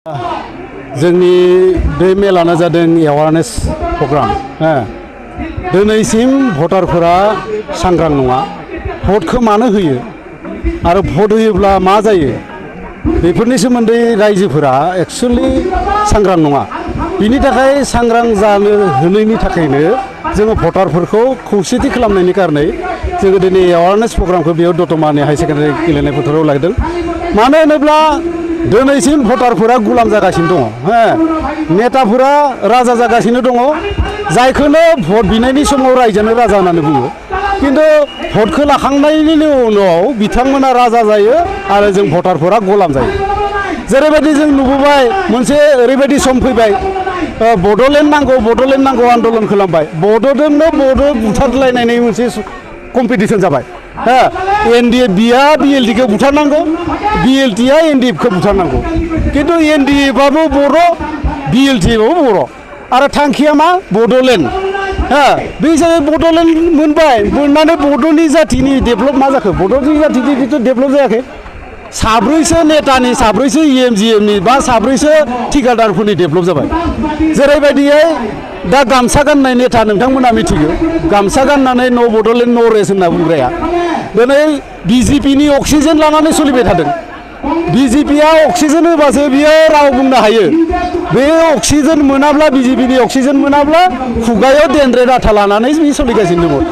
जोंनि बे मेलानो जादों एवारनेस प्रग्राम। दिनैसिम भटारफोरा सांग्रां नङा। भटखौ मानो होयो आरो भट होयोब्ला मा जायो बेफोरनि सोमोन्दै रायजोफोरा एक्चुअलि सांग्रां नङा। बिनि थाखाय सांग्रां जानो होनायनि थाखायनो जोङो भटारफोरखौ खौसेथि खालामनायनि कारनै जोङो दिनै एवारनेस प्रग्रामखौ बेयाव दतमानि हाई सेकेन्डारि गेलेनाय फोथाराव लादों। मानो होनोब्ला दिनैसिम भटारफोरा गुलाम जागासिनो दङ। नेताफोरा राजा जागासिनो दङ। जायखौनो भट बिनायनि समाव रायजोआनो राजा होननानै बुङो, किन्तु भटखौ लाखांनायनि उनाव बिथांमोना राजा जायो आरो जों भटारफोरा गुलाम जायो। जेरैबायदि जों नुबोबाय मोनसे ओरैबायदि सम फैबाय, बड'लेण्ड नांगौ आन्दलन खालामबाय। बड'जोंनो बड' बुथारलायनायनि मोनसे कम्पिटिसन जाबाय। एनडिएफबिआ बिएलडिखौ बुथारनांगौ, बिएलटिआ एनडिएफखौ बुथारनांगौ। किन्तु एनडिएफआबो बर', बिएलटिआबो बर', आरो थांखिया मा? बड'लेण्ड। बे हिसाबै बड'लेण्ड मोनबाय, मोननानै बड'नि जातिनि डेभेलप मा जाखो? बड'नि जातिनि डेभेलप जायाखै। साब्रैसो नेतानि, साब्रैसो इएमजिएमनि बा साब्रैसो ठिकादारफोरनि डेभेलप जाबाय। जेरैबायदियै दा गामसा गाननाय नेता नोंथांमोना मिथिगौ, गामसा गाननानै न' बड'लेण्ड न' रेस होनना बुंग्राया दिनै बिजेपिनि अक्सिजेन लानानै सोलिबाय थादों। बिजेपिया अक्सिजेन होबासो बियो राव बुंनो हायो। बे अक्सिजेन मोनाब्ला, बिजेपिनि अक्सिजेन मोनाब्ला खुगायाव देनद्रे डाटा लानानै बे सोलिगासिनो दङ।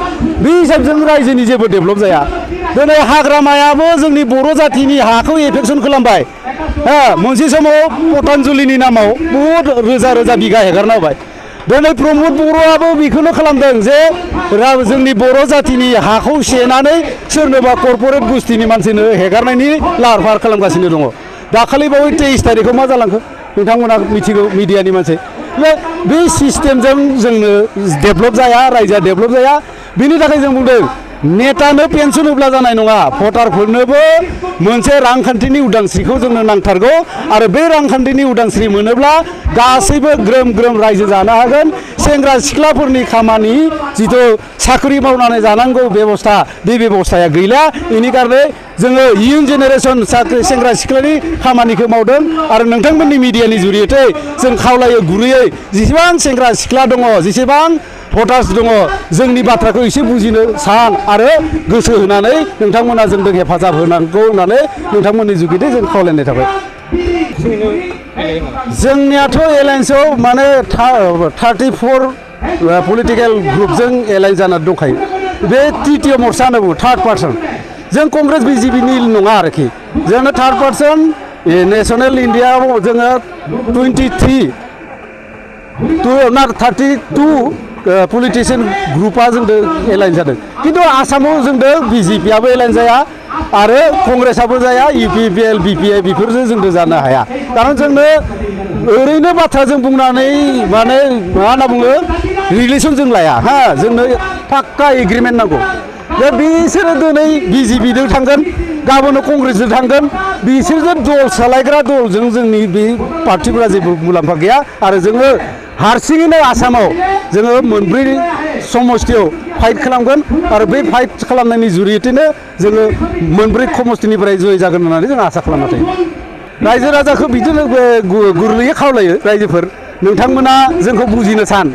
बे हिसाबजों रायजोनि जेबो डेभेलप जाया। दिनै हाग्रामायाबो जोंनि बर' जातिनि हाखौ एफेक्सन खालामबाय। मोनसे समाव पतन्जलिनि नामाव बहुद रोजा रोजा बिगा हेगारना होबाय। दिनै प्रमद बर'आबो बेखौनो खालामदों जे जोंनि बर' जातिनि हाखौ सेनानै सोरनोबा कर्परेट गोष्ठीनि मानसिनो हेगारनायनि लाहार फाहार खालामगासिनो दङ। दाखालि बावै 23 तारिखआव मा जालांखो नोंथांमोना मिथिगौ, मिडियानि मानसि। बे सिस्टेमजों जोंनो डेभेलप जाया, रायजोआ डेभेलप जाया। बिनि थाखाय जों बुंदों नेतानो पेन्सन होब्ला जानाय नङा, भटारफोरनोबो मोनसे रांखान्थिनि उदांस्रिखौ जोंनो नांथारगौ। आरो बे रांखान्थिनि उदांस्रि मोनोब्ला गासैबो ग्रोम ग्रोम रायजो जानो हागोन। सेंग्रा सिख्लाफोरनि खामानि जिथु साख्रि मावनानै जानांगौ बेबस्था, बे बेबस्थाया गैला। बेनि कारणे जोङो इयुन जेनेरेसन सेंग्रा सिख्लानि खामानिखौ मावदों। आरो नोंथांमोननि मिडियानि जुरियते जों खावलायो गुरैयै, जेसेबां सेंग्रा सिख्ला दङ, जेसेबां भटार्स दङ, जोंनि बाथ्राखौ एसे बुजिनो सान आरो गोसो होनानै नोंथांमोना जोंनो हेफाजाब होनांगौ होननानै नोंथांमोननि जुगिदे जों खावलायनाय थाबाय। जोंनियाथ' एलायन्सआव माने 34 पलिटिकेल ग्रुपजों एलायन्स जानानै दंखायो। बे तृतीय मर्चा होनना बुङो, थार्ड पार्सन। जों कंग्रेस बिजेपिनि नङा आरोखि, जोङो थार्ड पार्सन। नेसनेल इन्डियाआव जोङो 32 पलिटिशियन ग्रुपा जोंदों एलाइन जादों। किन्तु आसामाव जोंदों बिजेपिआबो एलाइन जाया आरो कंग्रेसआबो जाया, इउपिपिएल बिपिआइ बेफोरजों जोंदों जानो हाया। कारन जोंनो ओरैनो बाथ्राजों बुंनानै माने मा होनना बुङो रिलेसन जों लाया। जोंनो पाक्का एग्रिमेन्ट नांगौ। दा बिसोरो दिनै बिजेपिजों थांगोन, गाबोन कंग्रेसजों थांगोन। बिसोरजों दल सालायग्रा दलजों जोंनि बे पार्टिफोरा जेबो मुलाम्फा गैया। आरो जोङो हारसिङैनो आसामाव जोङो मोनब्रै समस्थियाव फाइट खालामगोन आरो बे फाइट खालामनायनि जुरियतेनो जोङो मोनब्रै समस्थिनिफ्राय जय जागोन होननानै जों आसा खालामना थायो। रायजो राजाखौ बिदिनो गुरैयै खावलायो, रायजोफोर नोंथांमोना जोंखौ बुजिनो सान।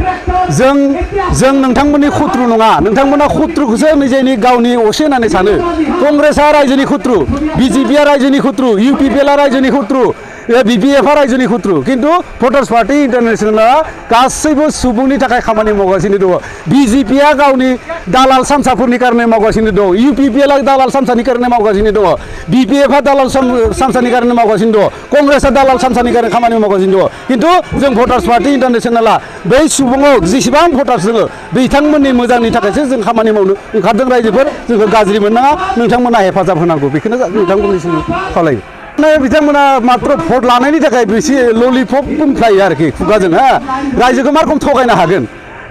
जों नोंथांमोननि खत्रु नङा, नोंथांमोना खत्रुखौसो निजेनि गावनि असे होननानै सानो। कंग्रेसआ रायजोनि खत्रु, बिजेपिआ रायजोनि खत्रु, इउपिपिएलआ रायजोनि खत्रु, बिपिएफआ रायजोनि खत्रु। किन्तु भटार्स पार्टी इन्टारनेसनेलआ गासैबो सुबुंनि थाखाय खामानि मावगासिनो दङ। बिजेपिआ गावनि दालाल सामसाफोरनि कारणे मावगासिनो दङ, इउपिपिएलआ दालाल सामसानि कारणे मावगासिनो दङ, बिपिएफआ दालाल सामसानि कारणे मावगासिनो दङ, कंग्रेसआ दालाल सामसानि कारणे खामानि मावगासिनो दङ। किन्तु जों भटार्स पार्टी इन्टारनेसनेलआ बै सुबुङाव जेसेबां भटार्स दङ बिथांमोननि मोजांनि थाखायसो जों खामानि मावनो ओंखारदों। रायजोफोर जोंखौ गाज्रि मोननाङा, नोंथांमोना हेफाजाब होनांगौ, बेखौनो नोंथांमोननिसिम खावलायो। बिथांमोना मात्र भट लानायनि थाखाय बेसे ललिपप बुंफ्लायो आरोखि खुगाजों। रायजोखौ मा रोखोम थगायनो हागोन?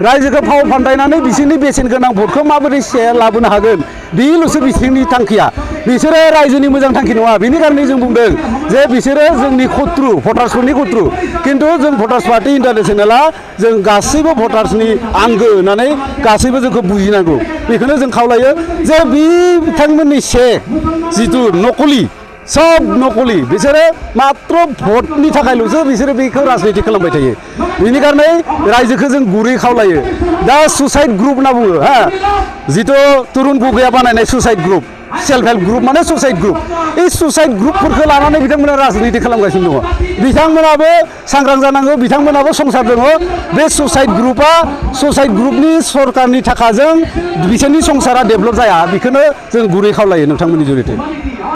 रायजोखौ फाव फान्दायनानै बिसोरनि बेसेन गोनां भटखौ माबोरै लाबोनो हागोन? बेल'सो बिसोरनि थांखिया। बिसोरो रायजोनि मोजां थांखि नङा। बेनि कारणे जों बुंदों जे बिसोरो जोंनि खत्रु, भटार्सफोरनि खत्रु। किन्तु जों भटार्स पार्टी इन्टारनेसनेलआ जों गासैबो भटार्सनि आंगो होननानै गासैबो जोंखौ बुजिनांगौ। बेखौनो जों खावलायो जे बिथांमोननि जिथु नकलि सब नकलि बिसोरो मात्र भटनि थाखायल'सो बिसोरो बेखौ राजनिति खालामबाय थायो बेनि कारणे रायजोखौ जों गुरै खावलायो दा सुसाइड ग्रुप होनना बुङो हा जिथु तरुन गगैया बानायनाय suicide group self help group माने सुसाइड ग्रुप এই सुसाइड ग्रुपफोरखौ लानानै बिथांमोना राजनिति खालामगासिनो दङ बिथांमोनाबो सांग्रां जानांगौ बिथांमोनाबो संसार दङ बे सुसाइड ग्रुपनि सरकारनि थाखाजों बिसोरनि संसारा डेभेलप जाया बेखौनो जों गुरै खावलायो नोंथांमोननि जुरिते